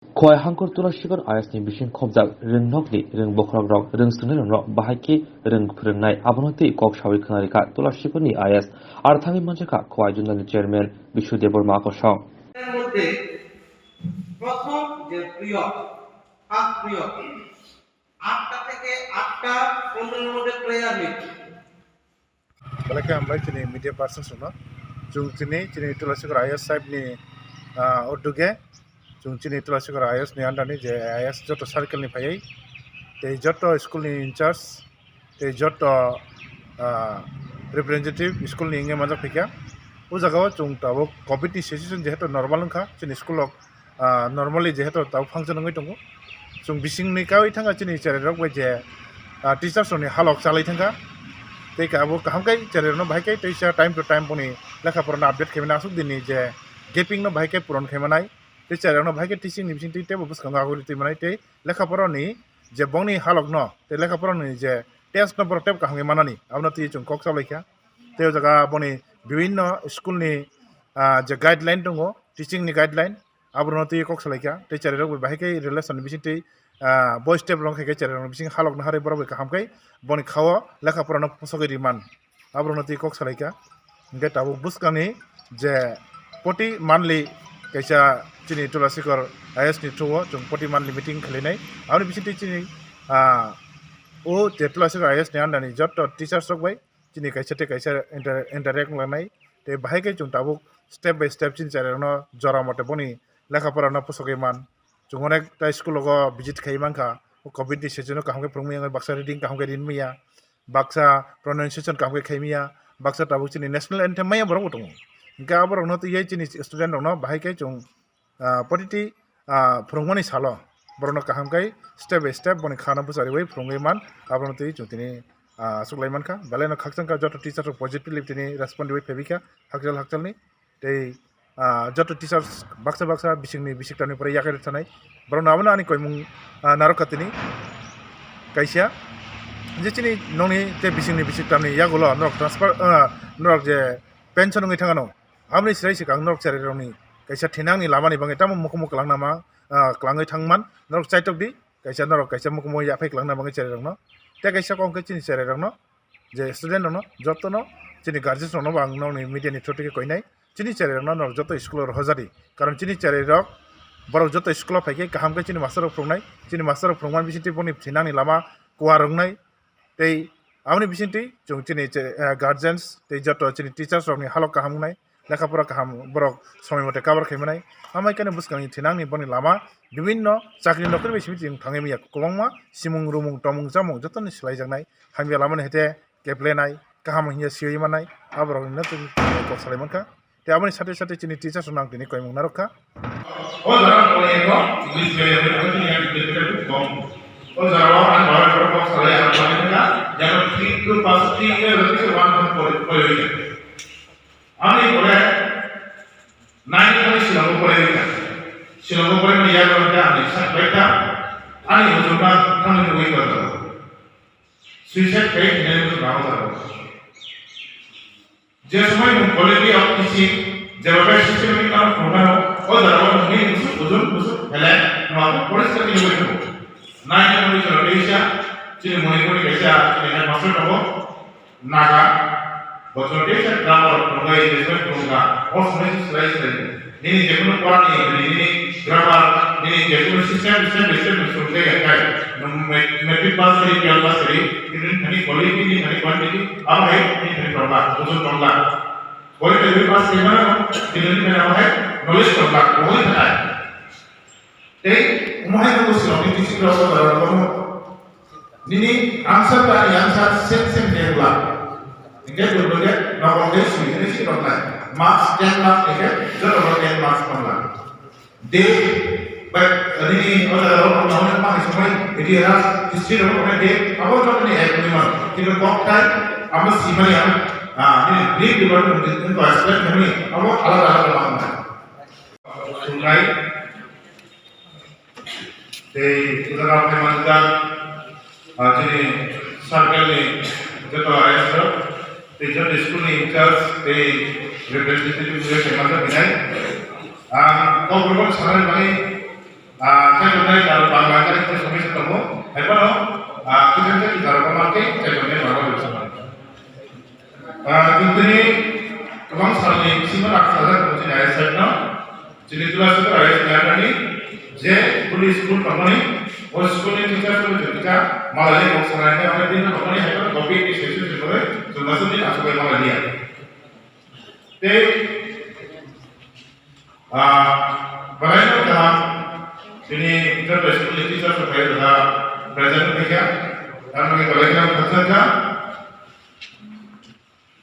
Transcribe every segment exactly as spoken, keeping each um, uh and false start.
Khowai Hangkor Tulasikhor I A S ni bising khobjak rwngnokni rwngbokhorok rok rwngswngnai rok bahai khe rwng phwrwngnai abono twi kok sawi khwnarikha Tulasikhor ni I A S. Ar thangwi manjakha Khowai Zonal ni Chairman Bishu Debbarma kosong. এর মধ্যে প্রথম যে period, first period, আটটা থেকে আটটা পনেরোর মধ্যে prayer meet. Belai khe hambai chini media persons rokno. Chwng chini, chini Tulasikhor I A S sahib ni, ah, uduge, chwng chini Tulasikhor I A S ni under ni je I A S joto circle ni phaiwi, tei joto school ni in charge, tei joto, ah, representative school ni wngwi manjak phaikha. O jaga o chwng tabuk covid ni situation jehetu normal wngkha, chini school rok ah, normally jehetu tabuk function wngwi tongo. Chwng bisingni kaui thangkha chini cherai rok bai je, ah, teachers rokni halok chalai thangkha. Tei khe abo kaham khe cherai rokno bahai khe teisa time to time boni lekha porano update khaimani aswk dinni je gaping no bahai khe puron khaimanai. Tei cherai rokno bahai khe teaching ni bisingtwi teibo bwskango agori twi manai tei lekha porani je bongni halok no tei lekha porani je test no borok teibo kaham khe manani abono twi chwng kok salaikha. Tei o jaga boni bibinno school ni, ah, je guideline tongo, teaching ni guideline, aborokno twi kok salaikha. Tei cherai rok bai bahai khe relation ni bisingtwi, ah, bo step rok khe cherai rok ni bising halok naharwi borok bai kaham khe boni khao lekha porano pusogwi riman aborokno twi kok salaikha. Hingkhe tabuk bwskangni je poti monthly kaisa chini Tulasikhor I A S ni through o chwng poti monthly meeting khwlainai. Aboni bisingtwi chini, ah, o je Tulasikhor I A S ni under ni joto teachers rok bai chini kaisa tei kaisa inter-, interact wnglainai. Tei bahai khe chwng tabuk step by step chini cherai rokno jora mote boni lekha porano pusogwi man. Chwng onek ta school rogo visit khai mankha. O covid ni season o kaham khe phwrwngmaya wngwi baksa reading kaham khe rinmaya, baksa pronunciation kaham khe khaimaya, baksa tabuk chini national anthem maya borok bo tongo. Hingkhe aborokno twiwi chini student rokno bahai khe chwng ah, poti twi, ah, phwrwngmani salo borokno kaham khe step by step boni khano bwchariwi phwrwngwi man, abono twi chwng tini, ah, aswk lai mankha. Belai no khakchangkha joto teacher rok positively tini respond riwi phaibikha hakchal hakchalni. Tei, ah, joto teachers baksa baksa bisingni bisik tamni pore yakarwi thanai borokno abono ani koimung, ah, narwkha tini kaisa je chini nokni tei bisingni bisik tamni yagulo norok transfer, ah, norok je pension wngwi thangano. Aboni srai swkang norok cherai rokni kaisa thinangni lamani bagwi tamo mukumu kwlangna ma, ah, kwlangwi thangman norok chaitok di, kaisa norok kaisa mukumu yaphai kwlangna bagwi cherai rokno. Tei kaisa kok hwnkhe chini cherai rokno je student rokno jotono chini guardians rokno bo ang nokni media ni through twi khe koinai. Chini cherai rokno norok joto school o rohorjadi. Karon chini cherai rok borok joto school o phaikhe kaham khe chini master rok phwrwngnai, chini master rok phwrwngmani bisingtwi boni thinangni lama kuwar wngnai. Tei aboni bisingtwi chwng chini che-, eh, guardians tei joto chini teachers rokni halok kaham wngnai, lekha pora kaham borok somoi mote cover khai manai. Amai khe bwskangni thinangni boni lama bibinno chakri nokri bai simi chwng thangwi manya kwbangma simung rumung tomung chamung jotoni swlaijaknai, hamya lamani hete keplenai, kaham hinya siwi manai, aborokni no chwng kok salai mankha. Tei aboni sate sate chini teachers rokno ang tini koimung narwkha. O jora o eko English medium ni ang tini ang tini kok. O jora o ang barai borok kok salai ang tini ka, jabo three to pass three year rok kisa one month pore pore oi. Ani pore nine ani Shillong pore oi. Shillong pore ni yar rok ani sa baita ani hojom na thangni oi ka. Suicide kai hinai rok na. Je somoi nwng quality of teaching, jeba bai systematic no phwrwngmano, o jagao nwngni bwswk ujun bwswk belai nwng poristiti nugwi tongo. Naina mani jora teisa, chini Manipurni kaisa chini headmaster tongo, Naga, bo jora teisa grammar phwrwngwi je somoi phwrwngkha, o somoi se swlai swlai. Nini jekunu porani, nini, nini grammar, nini jekunu system, system, system ni sumjai ya kai. Nwng ma-, matric pass kari, twelve pass kari, nini thani quality, nini thani quantity, abo hai nini thani tongla, bujung tongla. Boi matric pass kari mana, nini thani abo hai knowledge tongla, boi thani. Tei, omo hai nungwi swrwngni teaching rok, rok, rok, Nini answer ba ani answer same same khe wla. Hingkhe bwrwi khe nogo khe sui hwnwi si roknai. Marks ten marks khe joto bo ten marks wngla. De bai nini o jaga rok no hwnwi ma hai sumai itihas history rok no de abo joto ni ek ni man. Kintu kok thai amo simani ang, ah, nini Greek department ni ko explain khamni abo alada alada ma wngnai. Sungai. Tei jaga phaimanjak, ah, chini circle ni joto I A S rok, tei joto school ni in charge, tei representative rok phaimanjak hinai. Ang kok rok sanai mani, Ah, khe tongnai karon bang bang khe khe somai se tongo. Hai phano, ah, khe khe khe karon bang khe khe tongnai bang bang se tongo. Ah, chwng tini kwbang salni bisingo rang sajak tongo chini I S F no. Chini Tula Super I S ni under ni je Tuli school tongmani, o school ni teacher tongmani chwng kisa malai kok sanai khe, omo tini tongmani hai phano topic ni session ni bagwi chwng aswk ni aswk bai malai liya. Tei, ah, belai no kaham, chini joto school ni teacher rok phai rwkha, present wngkha, tamni belai no khakchangkha.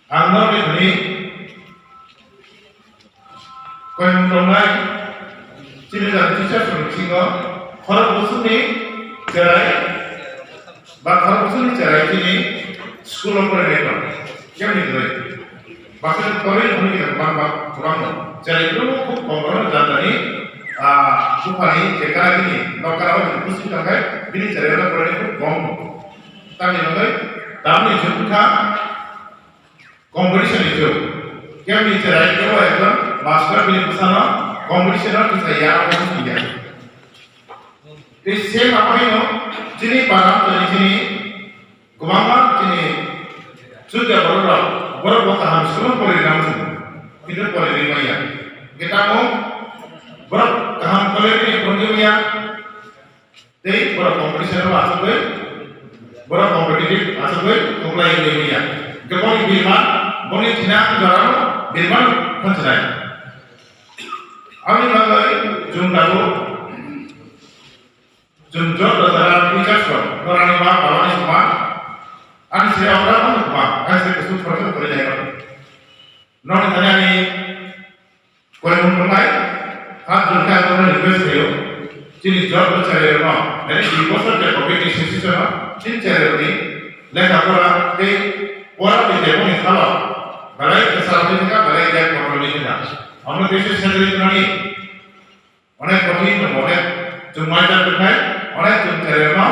Ang norni thani koimung tongnai chini jani teacher rok bisingo khorok bosongni cherai ba khorok bosongni cherai chini school o porinai tong. Kemni kwrwi? Baksa ni kwrwi hwnwi khe bang bang kwbang no. Cherai kwrwi khub kom borok jani jani, ah, buphani je kana bini nok kana o bini pusi tongkhe bini cherai rok porinai khub kom. Tamni bagwi tamni jukha competition ni jug. Kemni cherai kebo ekjon master bini bwsano competition o tisai ya abo wngya. Tei same abo haino chini para tei chini kwbangma chini chukya borok rok, borok bo kaham school o pori rina muchungo, kintu pori ri manya. Hwnkhe tamo borok kaham college ni phone manya, tei borok competition o achugwi, borok competitive achugwi kwplai wngwi manya. Hwnkhe boni birman, boni thinang jorano birman phanchinai. Aboni bagwi chwng tabuk Chwng joto jora teachers rok, norani ma babani songma, ani se okra phano kwbang, ani se kusung khoroksa kwrwi nai mano. Nokni thani ani koimung tongnai, hat jora khe ang norokno request khlaio, chini joto cherai rokno, nini dui bosor je covid ni session o, chini cherai rokni lekha pora tei pora tei teboni salo, belai kwcharo tei thangkha, belai yak kotorni thangkha. Omo tei se sajagwi tongnani. Onek kothin tongo, onek chwng mai jak rwknai, onek chwng chereno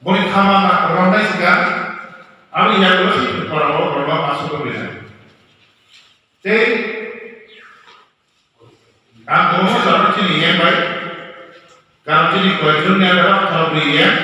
boni khama ma romnai sika, aboni yagulo si khorang o romno aswk rwknai. Tei ang kwbangma jora chini yang bai, karon chini koyekjon ni under o khoroknwi yang,